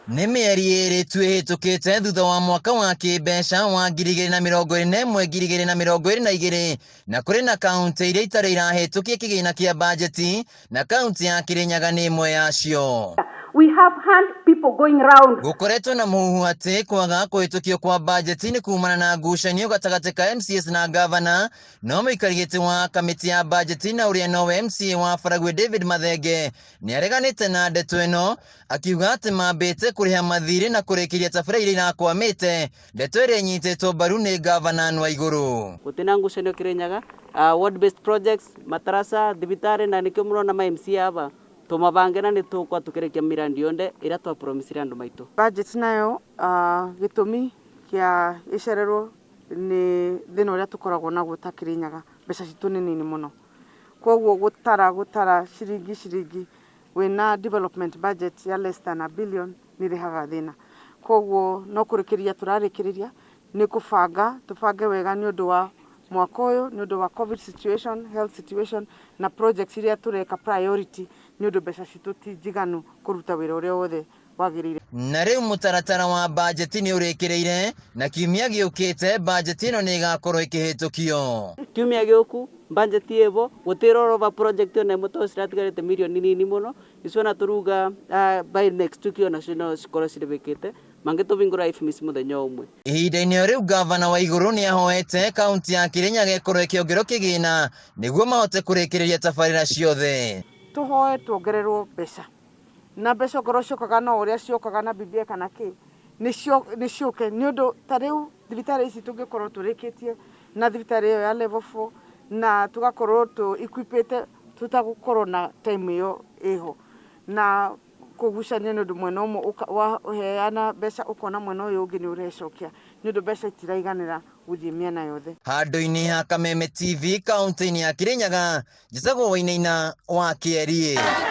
Nĩ mĩeri ĩĩrĩ tu ĩhĩtũkĩte thutha wa mwaka wa kĩmbeca wa 2021 2022 na kũrĩ na kaunti iria itarĩ irahĩtũkia kĩgĩna kĩa bajeti na kaunti ya Kirinyaga nĩ ĩmwe yacio. We have had people going round. Gũkoretwo na mũhuhu atĩ kwaga kũhĩtũkio kwa bajeti nĩ kumana na ngucanio gatagatĩ ka MCAs na ngavana. No mũikari gĩtĩ wa kamĩtĩ ya bajeti na ũrĩa nowe MCA wa Baragwi David Mathenge nĩ areganĩte na ndeto ĩno akiuga atĩ mambĩte kũrĩha mathirĩ na kũrĩkĩria tabarĩra iria irakwamĩte, ndeto ĩrĩa ĩnyitĩtwo mbaru nĩ ngavana Ann Waigũrũ. Gũtirĩ na ngucanio Kirinyaga, ward based projects, matarasa, thibitarĩ na nĩkĩo mũrona ma MCA aba tũmabange na nĩ tũgũkorwo tũkĩrĩkia miradi yothe ĩrĩa twa promisire andũ maitũ. Budget nayo gĩtũmi kĩa ĩcererwo nĩ thĩna ũrĩa tũkoragwo naguo ta Kirinyaga, mbeca citũ nĩ nini mũno. Koguo gũtara gũtara ciringi ciringi wĩna development budget ya less than a billion nĩ ĩrehaga thĩna. Koguo no kũrĩkĩrĩria tũrarĩkĩrĩria nĩ kũbanga tũbange wega nĩ ũndũ wa mwaka ũyũ, nĩ ũndũ wa covid situation, health situation na projects iria tũreka priority nĩ ũndũ mbeca citũ ti njiganu kũruta wĩra ũrĩa wothe wagĩrĩire. Na rĩu mũtaratara wa bajeti nĩ ũrĩkĩrĩire na kiumia gĩũkĩte bajeti ĩno nĩ ĩgakorwo ĩkĩhĩtũkio. Kiumia gĩũku budget ĩbo gũtirĩ project ona ĩmwe tondũ ciratigarĩte mirioni nini mũno icio ona tũruga by next week onacio no cikorwo cirĩbĩkĩte mangĩtũbingũra IFMIS mũthenya ũmwe. Ihinda-inĩ o rĩu ngavana Waigũrũ nĩ ahoete kaunti ya Kirinyaga ĩkorwo ĩkĩongererwo kĩgĩna nĩguo mahote kũrĩkĩrĩria tabarĩra ciothe. Tũhoe tuongererwo mbeca na mbeca okorwo ciokaga no ũrĩa ciokaga na BBI kana kĩ nĩ ciũke nĩ ũndũ ta rĩu thibitarĩ ici tũngĩkorwo tũrĩkĩtie na thibitarĩ ĩyo ya level 4 na tũgakorwo tũ equipĩte tũtagũkorwo na time ĩyo ĩho na kũgucania nĩ ũndũ mwena ũmwe waheana mbeca ũkona mwena ũyũ ũngĩ nĩ ũrecokia nĩ ũndũ mbeca itiraiganĩra gũthiĩ mĩena yothe. Handũ-inĩ ha Kameme TV kaunti-inĩ ya Kirinyaga, njĩtagwo Wainaina wa Kĩeriĩ.